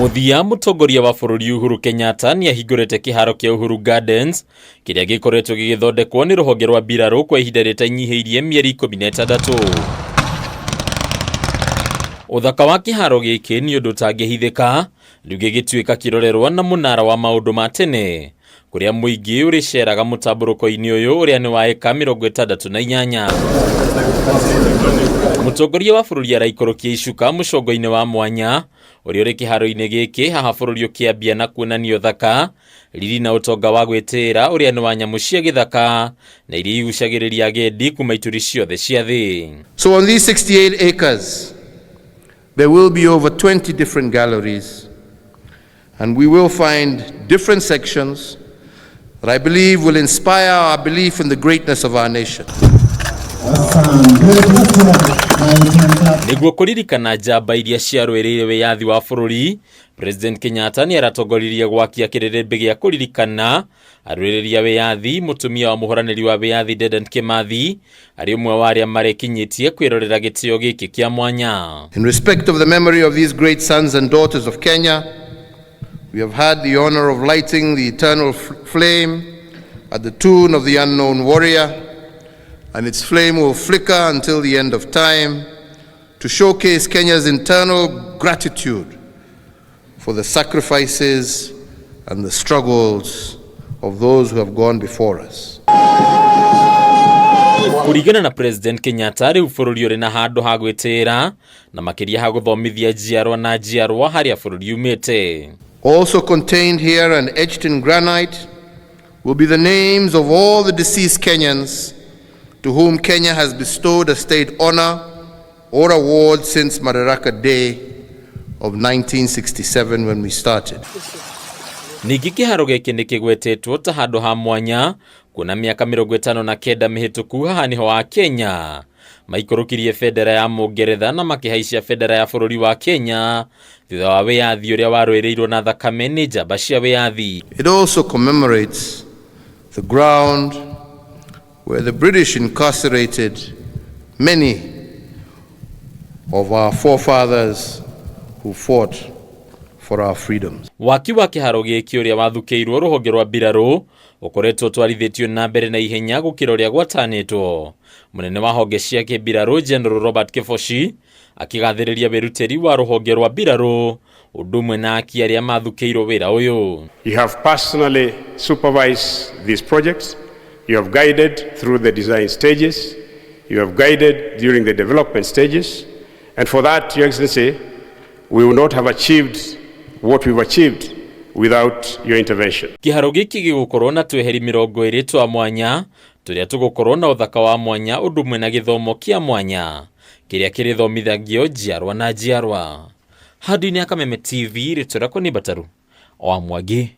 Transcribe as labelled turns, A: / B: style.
A: Mũthia, mũtongoria wa bũrũri Uhuru Kenyatta nĩ ahingũrĩte kĩharo kĩa Uhuru Gardens kĩrĩa gĩkoretwo gĩgĩthondekwo nĩ rũhonge rwa mbirarũ kwa ihinda rĩtanyihĩirie mĩeri 16. Ũthaka wa kĩharo gĩkĩ nĩ ũndũ ũtangĩhithĩka, rĩu gĩgĩtuĩka kĩrorerwa na mũnara wa maũndũ ma tene kũrĩa mũingĩ ũrĩceraga mũtambũrũko-inĩ ũyũ ũrĩa nĩ wa eka 68. Mũtongoria wa bũrũri araikũrũkia icuka mũcongo-inĩ wa mwanya ũrĩa ũrĩ kĩharo-inĩ gĩkĩ haha bũrũri ũkĩambia na kuonania ũthaka, riri na ũtonga wa gwĩtĩĩra ũrĩa nĩ wa nyamũ cia gĩthaka na iria igucagĩrĩria agendi kuma ituri ciothe cia thĩ.
B: So on these 68 acres, there will be over 20 different galleries, and we will find different sections that I believe will inspire our belief in the greatness of our nation.
A: Nĩguo kũririkana njamba iria ciarũĩrĩire wĩyathi wa bũrũri, President Kenyatta nĩ aratongoririe gwakia kĩrĩrĩmbĩ gĩa kũririkana arũĩrĩri a wĩyathi. Mũtumia wa mũhũranĩri wa wĩyathi Dedan Kimathi arĩ ũmwe wa arĩa marekinyĩtie kwĩrorera gĩtĩo gĩkĩ kĩa mwanya.
B: In respect of the memory of these great sons and daughters of Kenya, we have had the honor of lighting the eternal flame at the tomb of the unknown warrior, and its flame will flicker until the end of time to showcase Kenya's internal gratitude for the sacrifices and the struggles of those who have gone before us.
A: Kũringana na President Kenyatta, rĩu bũrũri ũrĩ na handũ ha gwĩtĩĩra na makĩria ha gũthomithia njiarwa na njiarwa harĩa bũrũri umĩte.
B: Also contained here and etched in granite will be the names of all the deceased Kenyans to whom Kenya has bestowed a state honor or award since Madaraka Day of 1967, when we started.
A: Ningĩ kĩharo gĩkĩ nĩ kĩgwetetwo ta handũ ha mwanya kuona mĩaka 59 mĩhĩtũku haha nĩho a Kenya maikũrũkirie bendera ya Mũngeretha na makĩhaicia bendera ya bũrũri wa Kenya thutha wa wĩyathi ũrĩa warũĩrĩirwo na thakame nĩ njamba cia wĩyathi.
B: It also commemorates the ground where the British incarcerated many of our forefathers who fought for our freedoms.
A: Waki wa kĩharo gĩkĩ ũrĩa wathukĩirwo rũhonge rwa mbirarũ ũkoretwo ũtwarithĩtio na mbere na ihenya gũkĩra ũrĩa gwatanĩtwo. Mũnene wa honge cia kĩmbirarũ General Robert Kĩboci akĩgathĩrĩria wĩrutĩri wa rũhonge rwa mbirarũ ũndũ ũmwe na aki arĩa mathukĩirwo wĩra ũyũ.
C: You have personally supervised these projects. You have guided through the design stages. You have guided during the development stages. And for that, Your Excellency, we will not have achieved what we've achieved without your intervention.
A: Kĩharo gĩkĩ gĩgũkorwo na tweheri 20 twa mwanya tũrĩa tũgũkorwo na ũthaka wa mwanya ũndũ ũmwe na gĩthomo kĩa mwanya kĩrĩa kĩrĩthomithagio njiarwa na njiarwa. Handũ-inĩ ya Kameme TV, rĩtwa rĩakwa nĩ Mbataru wa Mwangi.